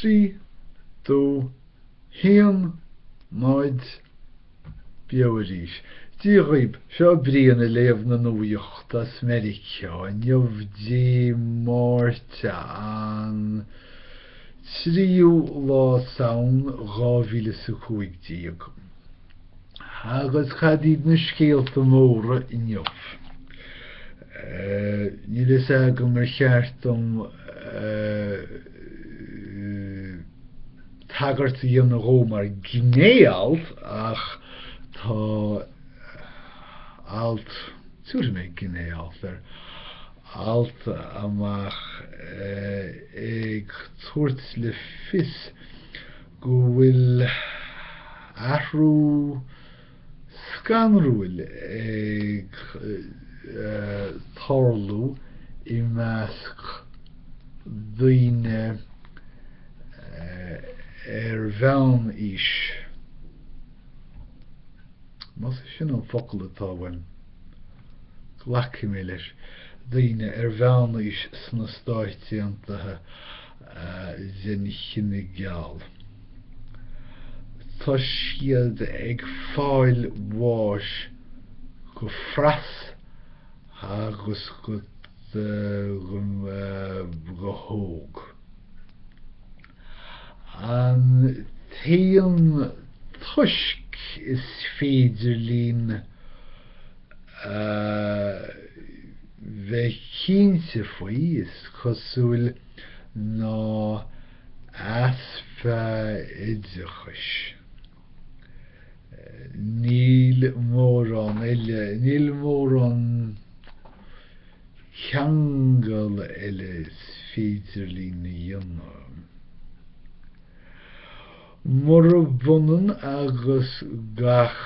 3, 2, 1, 0, Beo arís. Dia dhaoib, seo Brian ag léamh na nuachta as Meiriceá inniu Dé Máirt an 3ú lá Samhain 2015. Agus cad iad na scéalta móra inniu? Níl fhios agam ar cheart dom tagairt a dhéanamh dhó mar gné-alt ach tá alt, tabharfaidh mé gné-alt air, alt amach ag tabhairt le fios go bhfuil athrú scanrúil ag tarlú i measc daoine ar mheánaois. Más é sin an focal atá uaim, glacfaidh mé leis, daoine ar mheánaois sna Stáit Aontaithe den chine geal. Tá siad ag fáil bháis go fras agus go hóg. An t-aon toisc is féidir linn a bheith cinnte faoi, is cosúil, ná easpa oideachais. Níl mórán eile, níl mórán ceangal eile is féidir linn a dhéanamh. Murab ionann agus gach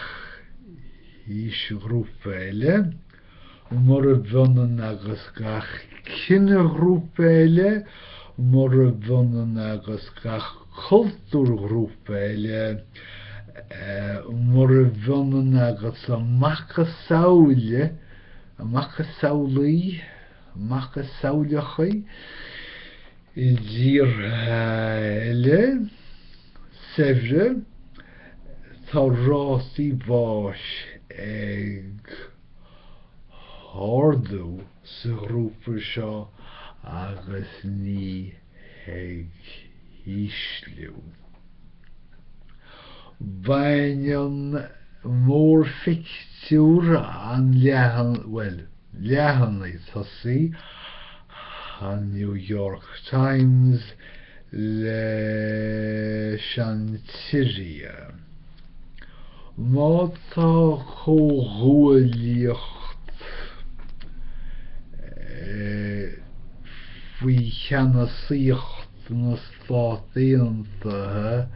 aoisghrúpa eile, murab ionann agus gach cineghrúpa eile, murab ionann agus gach cultúrghrúpa eile, murab ionann agus a macasamhail, a macasamhlaí, macasamhlacha, I dtíortha eile saibhre, tá rátaí báis ag ardú sa ghrúpa seo agus ní ag ísliú. Baineann mórphictiúr an leathan, bhuel, leathanaigh tosaigh an New York Times leis an tSiria. Má tá comhghuaillíocht faoi cheannasaíocht na Stát Aontaithe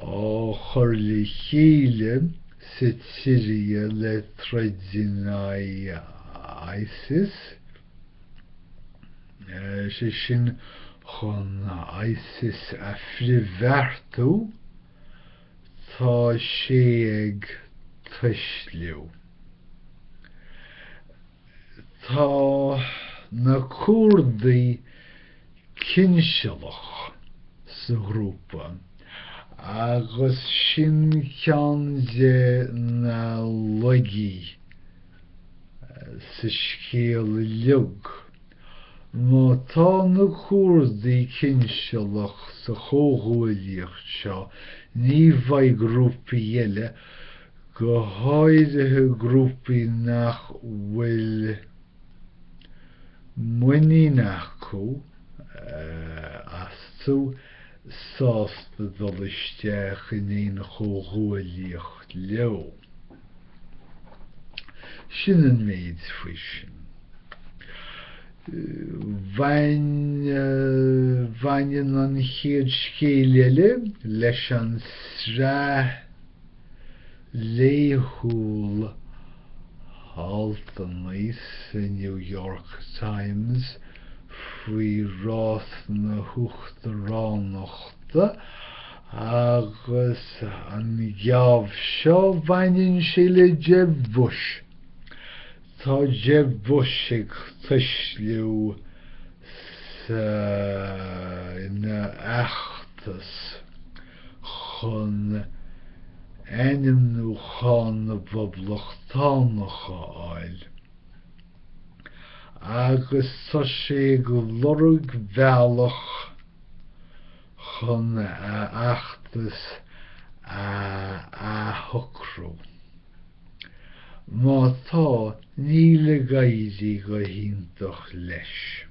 á chur le chéile sa tSiria le troid in aghaidh ISIS, sé sin chun ISIS a frithbheartú, tá sé ag tuisliú. Tá na Curdaigh cinsealach sa ghrúpa agus sin ceann de na laigí sa scéal uilig. Má tá na Curdaigh cinsealach sa chomhghuaillíocht seo ní bheidh grúpaí eile, go háirithe grúpaí nach bhfuil muinín acu astu, sásta dul isteach in aon chomhghuaillíocht leo. Sin an méid faoi sin. Bhain, bhaineann an chéad scéal eile leis an sraith laethúil altanna sa New York Times faoi rás na huachtaránachta agus an geábh seo baineann sé le Jeb Bush. Tá Jeb Bush ag tuisliú sa. ina fheachtas chun ainmniúchán na bPoblachtánach a fháil, agus tá sé ag lorg bealach chun a fheachtas a athshocrú. Má tá, níl ag éirí go hiontach leis.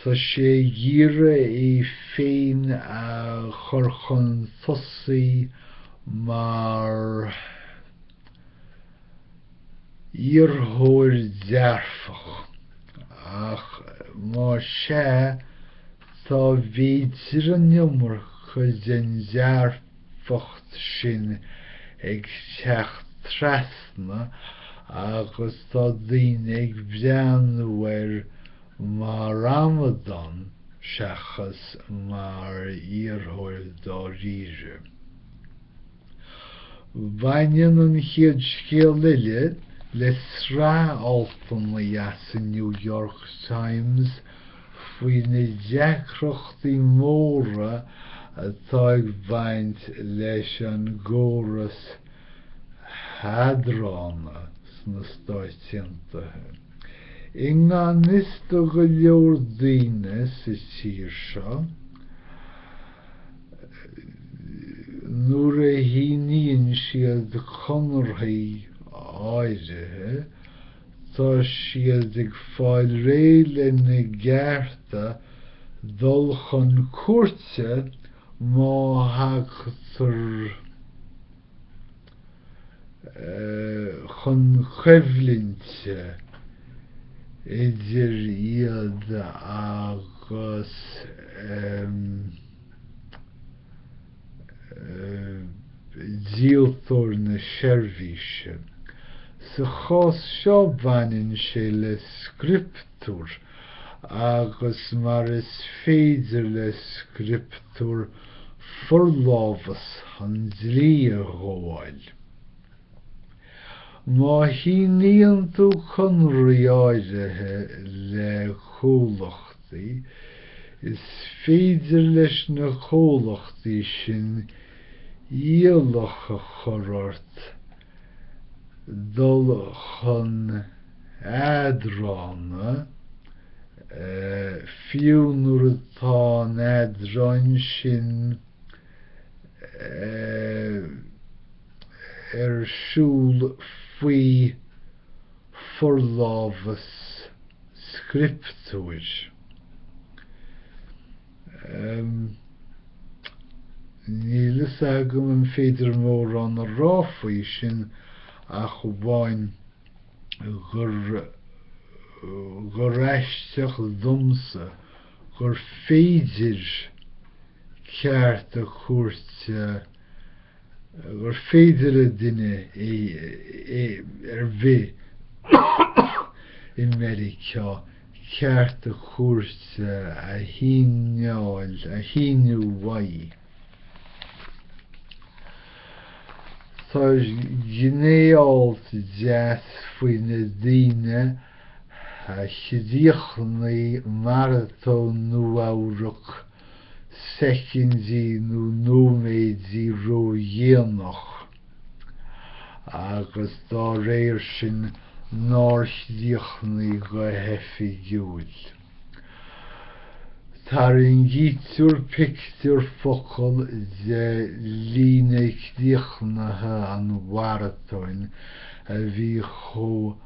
Tá sé ag iarraidh é féin a chur chun tosaigh mar iarrthóir dearfach, ach má sea, tá b'fhéidir an iomarca den dearfacht sin ag teacht trasna agus tá daoine ag breathnú air mar amadán seachas mar iarrthóir dáiríre. Baineann an chéad scéal eile le sraith altanna as an New York Times faoi na deacrachtaí móra atá ag baint leis an gcóras eadrána sna Stáit Aontaithe. I ngan fhios do go leor daoine sa tír seo, nuair a shíníonn siad conarthaí áirithe, Tá siad ag fáil réidh lena gcearta dul chun cúirte má thagtar chun coimhlinte idir iad agus díoltóir na seirbhíse. Sa chás seo baineann sé le scrioptúr agus mar is féidir le scrioptúr forlámhas an dlí a ghabháil. Má shíníonn tú conraí áirithe le comhlachtaí, is féidir leis na comhlachtaí sin iallach a chur ort dul chun eadrána, fiú nuair atá an eadráin sin ar siúl faoi forlámhas scrioptúir. Níl fhios agam an féidir mórán a rá faoi sin ach amháin gur gur aisteach domsa gur féidir cearta cúirte gur féidir le duine ar bith i Meiriceá cearta cúirte a shíneáil, a shíniú uaidh. Tá gné-alt deas faoi na daoine a chríochnaigh Maratón Nua-Eabhrac soicindí nó nóiméidí ródhéanach agus dá réir sin nár chríochnaigh go hoifigiúil. Tarraingítear pictiúr focal de líne críochnaithe an mharatóin a bhí chomh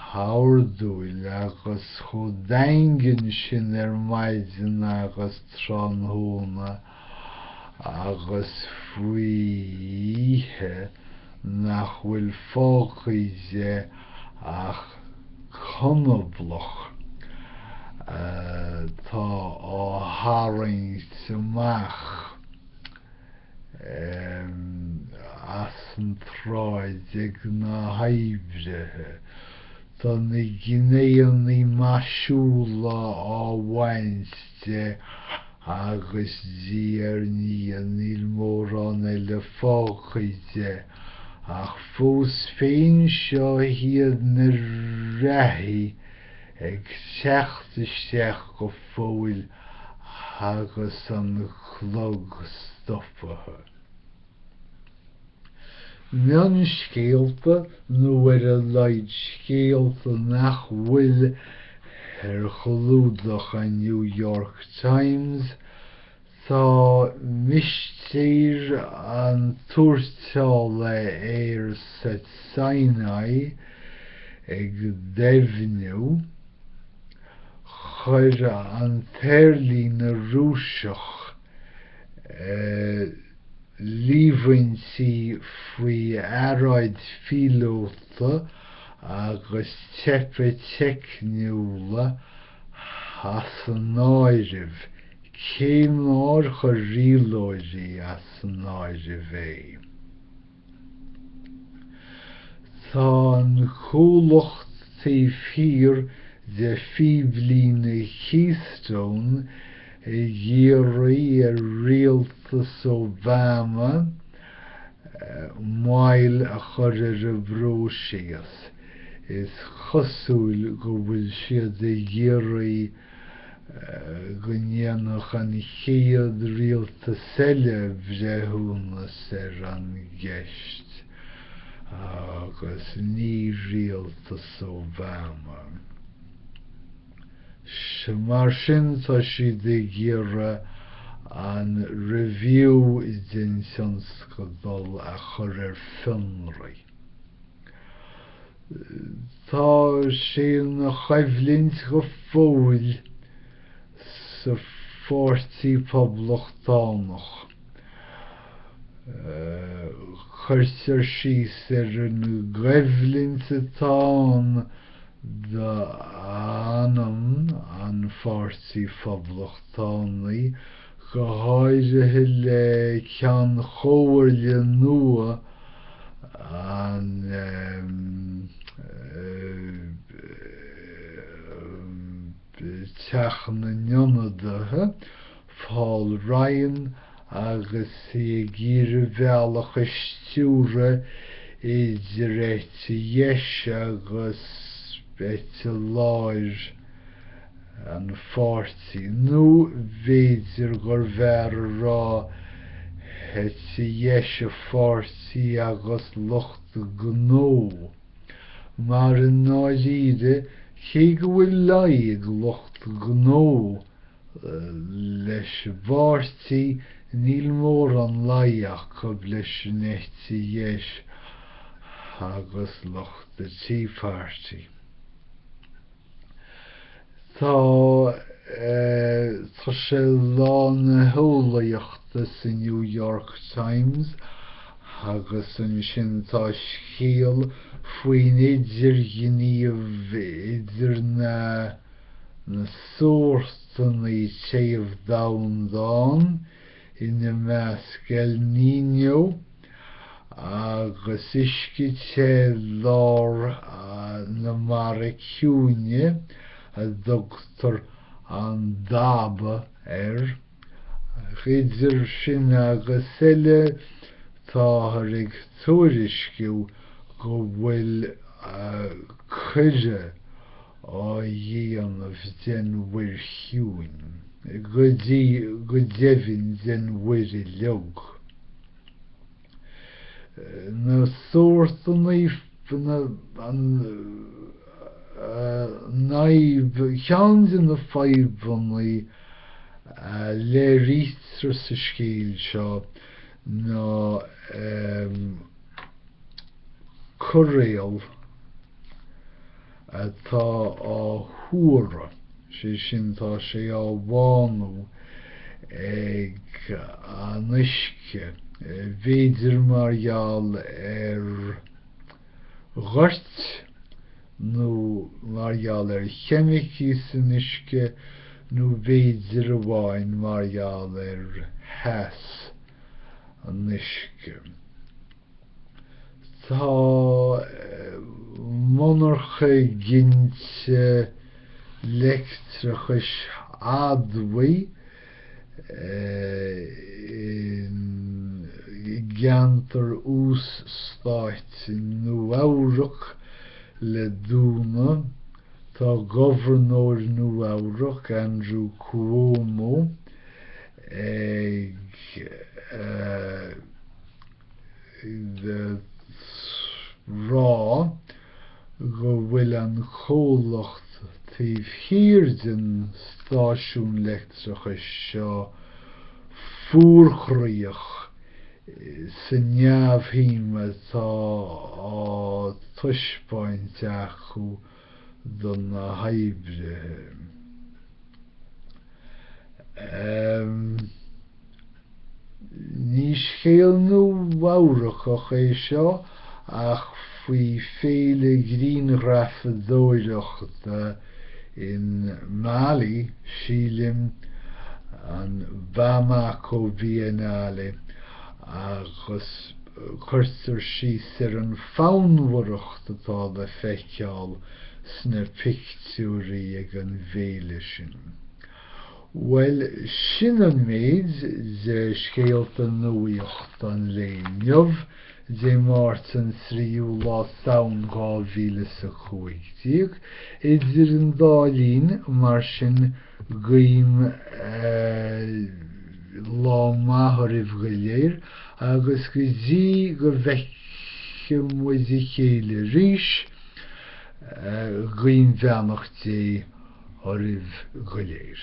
hordúil agus chomh daingean sin ar maidin agus tráthnóna agus faoi oíche nach bhfuil fágtha de ach conablach atá á tharraingt amach. as an tsráid ag na hoibrithe. Tá na gnéanna maisiúla á bhaint de agus diaidh ar ndiaidh níl mórán eile fágtha de ach fós féin seo iad na reathaí ag teacht isteach go fóill. Agus an clog stoptha. Mionscéalta, nó ar a laghad scéalta nach bhfuil ar chlúdach an New York Times, tá mistéir an tuairteála aeir sa Sinai ag doimhniú. Chuir an t-aerlíne Rúiseach líomhaintí faoi earráid phíolóta agus teipe teicniúla as an áireamh, cé nár chuir rialóirí as an áireamh é. Tá an comhlacht taobh thiar de phíblíne Keystone ag iarraidh ar rialtas Obama moill a chur ar an bpróiseas. Is cosúil go bhfuil siad ag iarraidh go ndéanfadh an chéad rialtas eile breithiúnas ar an gceist agus ní rialtas Obama. Mar sin tá siad ag iarraidh an review den tionscadal a chur ar fionraí. Tá sé ina choimhlint go fóill sa Pháirtí Poblachtánach. Cuirtear síos ar an gcoimhlint atá ann d'anam an Pháirtí Phoblachtánaigh, go háirithe le Ceann Chomhairle nua an Teach na nIonadaithe, Paul Ryan, agus é ag iarraidh bealach a stiúradh idir eite dheis agus eite láir an pháirtí, nó b'fhéidir gurbh fhearr a rá eite dheis an pháirtí agus lucht gnó, mar i ndáiríre, cé go bhfuil luí ag lucht gnó leis an bpáirtí, níl mórán luí acu leis an eite dheis agus lucht the Tea Party. Tá tá sé lá na heolaíochta sa New York Times agus ansin tá scéal faoin idirghníomh idir na na sórtanna téamh domhanda ann, ina measc El Niño agus uisce te lár na Mara Ciúine a dtugtar an Daba air. Idir sin agus eile, táthar ag tuairisciú go bhfuil coire á dhéanamh den Mhuir Chiúin, go dtí, go deimhin, den mhuir uileag. Na sórtanna, na, an fhadhb, ceann de na fadhbanna a léirítear sa scéal seo ná coiréal, atá á thuaradh, sé sin tá sé á bhánú ag an uisce, b'fhéidir mar gheall ar ghoirt nó mar gheall ar cheimicí san uisce nó b'fhéidir amháin mar gheall ar theas an uisce. Tá monarcha ginte leictreachais admhaigh i gceantar uas-stáit Nua-Eabhrac le dúnadh. Tá Gobharnóir Nua-Eabhrac, Andrew Cuomo, Ag rá go bhfuil an comhlacht taobh thiar den stáisiún leictreachais seo fuarchroíoch sa neamhshuim atá á taispeáint acu do na hoibrithe. Ní scéal nuabharacach é seo ach faoi féile grianghrafadóireachta in Mali, sílim, an Bamako Biennale, agus cuirtear síos ar an fonnmhaireacht atá le feiceáil sna pictiúirí ag an bhféile sin. Bhuel, sin an méid de scéalta nuaíochta an lae inniu, Dé Máirt an 3ú lá Samhain 2015. Idir an dá linn, mar sin, guím lá maith oraibh go léir agus go dtí go bhfeicfidh muid a chéile arís, guím beannacht Dé oraibh go léir.